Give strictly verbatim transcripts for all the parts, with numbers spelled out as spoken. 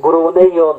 Gurugune hi hon?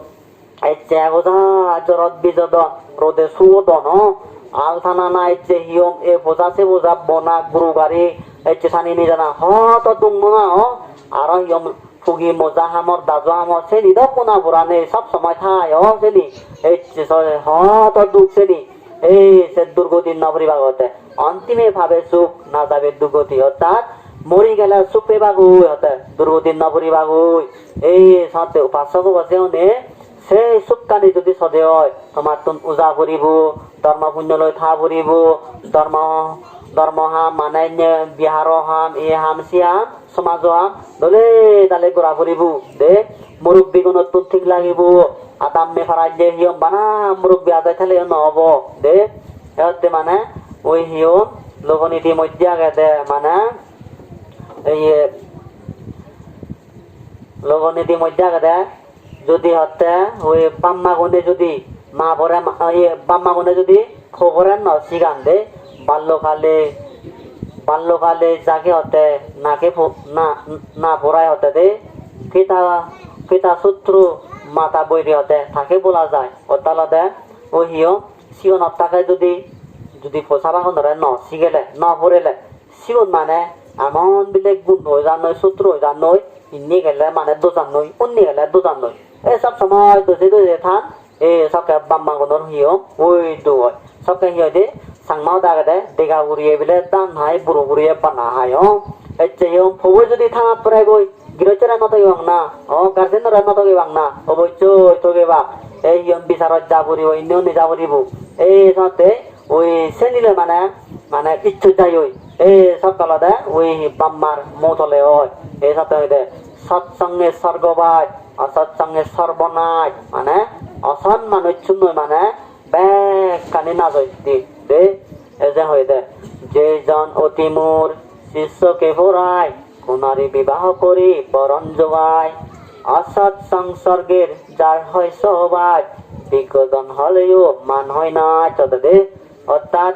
Ecche ego ja jorot bijodon, rode sugodon, o. Al tanana ecche hi hon, e boja se boja bona guru gari ecche sani nejana. Hodo duk nona, o. Aro hi hon, pugi moja hamor, daju hamor, seni do puna pura nei, sob somoi thai, o, seni. Ecche so-, hodo duk seni. Ei se durgoti no puribagoi te. Ontime pabe suk, na jabe dugoti, ortat mori gele suk pebagoi, ortat durgoti no puribagoi. Ei sotte upasok upasikune sei sukkani jodi sode oi, tomattun uja puribo, dhormo punyo loi tha puribo, dhormo, dhormo ham mane enne biharo ham, ei ham, sei ham, somajo ham dole dale gora puribo de. Murubbi gunottun thik lagibo. Adamme parajje hi hon, bana murubbi adai theleyo no obo de. Eotte mane oi hi hon, logoniti moddhe agede mane, iye, logoniti moddhe agede, jodi hotte oi bamma gune jodi ma bore ma-, iye, bamma gune jodi pobore no sigan de, ballokale, ballokale jage hotte nake po-, na, na porai hotte de, pita, pita sutro mata boiri hotte take bola jai. Ortat olode oi hi hon, sigonot take jodi, jodi posabagunore no sigele, no porele, sigun mane emon bile gun oi jannoi, sutro oi jannoi, inni gele mane dojannoi, undi gele dojannoi. Ei sob somoi doje doje than, ei sokke bamma gunor hi hon, oi duk oi. Sokke hi hoide, Changma ode agede, dega guriye bile dan hai, buro guriye bana hai, o. Ecche hi hon, pobo jodi thanat poregoi, girossore no togebak na, o, guardianore no togebak na, obossoi togebak. Ei hi hon, bisarot ja puribo, indi undi ja puribo. Ei sotte oi senile mane, mane icchu jai oi. Ei sotte olode oi hi bammar muo tole oi. Ei sotte hoide, "Sotsange sorgobaj, osotsange sorbonaj." Mane osot manuchchunoi mane bekkani najoi de, de. Eje hoide, "Jeijon oti mur sissoke porai, kunari bibaho kori boron jogai. Osot songsorger jar hoi sohobaj, biggojon holeyo man hoi naj." Hoide de, ortat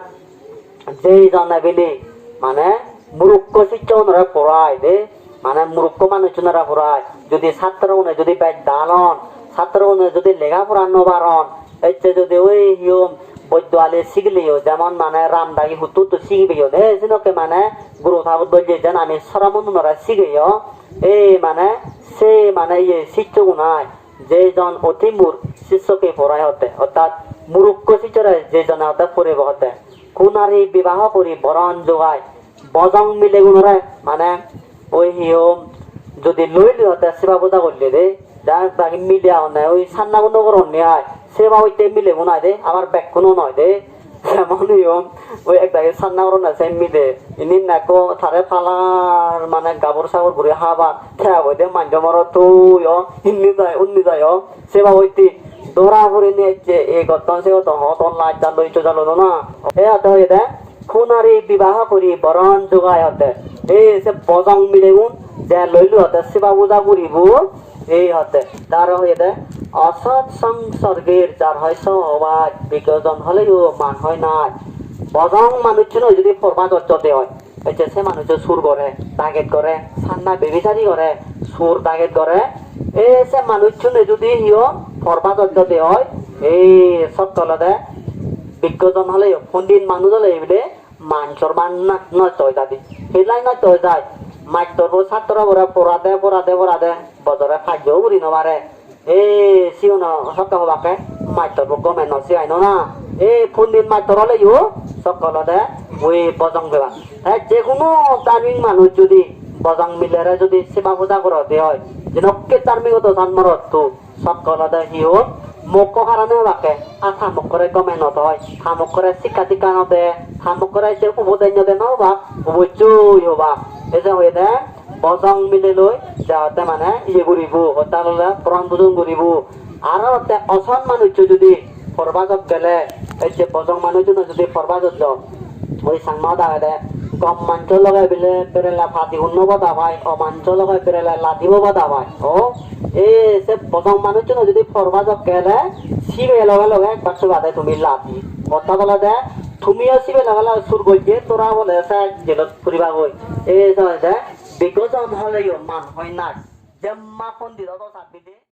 jei jone bili, mane murukko sicchogunore porai de, mane murukko manuchchunore porai. Jodi satro gune jodi bej dal on, satro gune jodi lega pora no paron, ecche jodi oi hi hon, boiddo ali sigileyo, jemon mane ram dagi huttu huttu sigibeyon, e senokke mane guru tabot dolle jen ami soromonunore sigeyo, e mane se mane iye sicchogunai, jeijon oti mur sissoke porai hotte, ortat murukko sicchore jei jone hotte poribo hotte. Kunari bibaho kori boron jogai. Bojong milegunore, mane, oi hi hon, jodi loi loi hotte seba puja golle de, ja dagi mile agonne, oi sannagun no goronne ai, seba otte milegun ai de, abar bekkuno noi de. Jemon hi hon, oi ek dagi sanna goronne se mile, indi ekko tare palar, mane gabur sagur guri habar, te agoi de manjo morot tui o, indi jai, undi jai o, seba otte dora gurinei ecche, ei gotton, se gotton, hoton laj jalloi, icchu jalloi no na. E hotte hoide, kunari bibaho kori boron jogai hotte. Ei se bojong milegun je loi loi hotte seba puja guribo, ei hotte. Te aro hoide, "Osot songsorger jar hoi sohobaj, biggojon holeyo man hoi naj." Bojong manuchchunoi jodi porbajot jode oi, ecche se manuchcho sur gore, daget gore, sanna bebisari gore, sur daget gore. E se manuchchune jodi hi hon, porbajot jode oi, ei sotte olode biggojon holeyo, pondit manuj ole ebile manjor man na-, nosto oi jade. Hilai nosto oi jai? Mastorbo satro bore porade, porade, porade, bojore pajjo guri no pare. E sigun o sokke hobakke, mastorbo gome no sigai no na. E pondit mastor oleyo sokke olode ui bojong bebak. Te je hono dharmik manuj jodi bojong milere jodi seba puja gorode oi, jenokke dharmik odo san morotto, sokke olode hi hon, mokko harane obakke, ar ta mokkore gome no toi, ta mokkore sikka dikka no de, ta mokkore se upodes no de no obak, obossoi obak. Eje hoyede bojong mile loi je hotte mane iye guribo, hotte olode poron pujon guribo. Aro hotte oson manuccho judi porbajot gele, ei je bojong manucchuno judi porbajot jo, oi Changma dagede, gom manjo loge bile berele padigun no bada pai, o manjo loge berele ladibo bada pai. O, e se bojong manucchuno judi porbajot gele, sibe loge loge ekbar sebade tumi ladi. Ortat olode tumiyo sibe loge loge sur gojje, tora bole se jelot puribagoi. E se hoide, biggojon holeyo man hoi nai. Jemma pondit odo sabbide.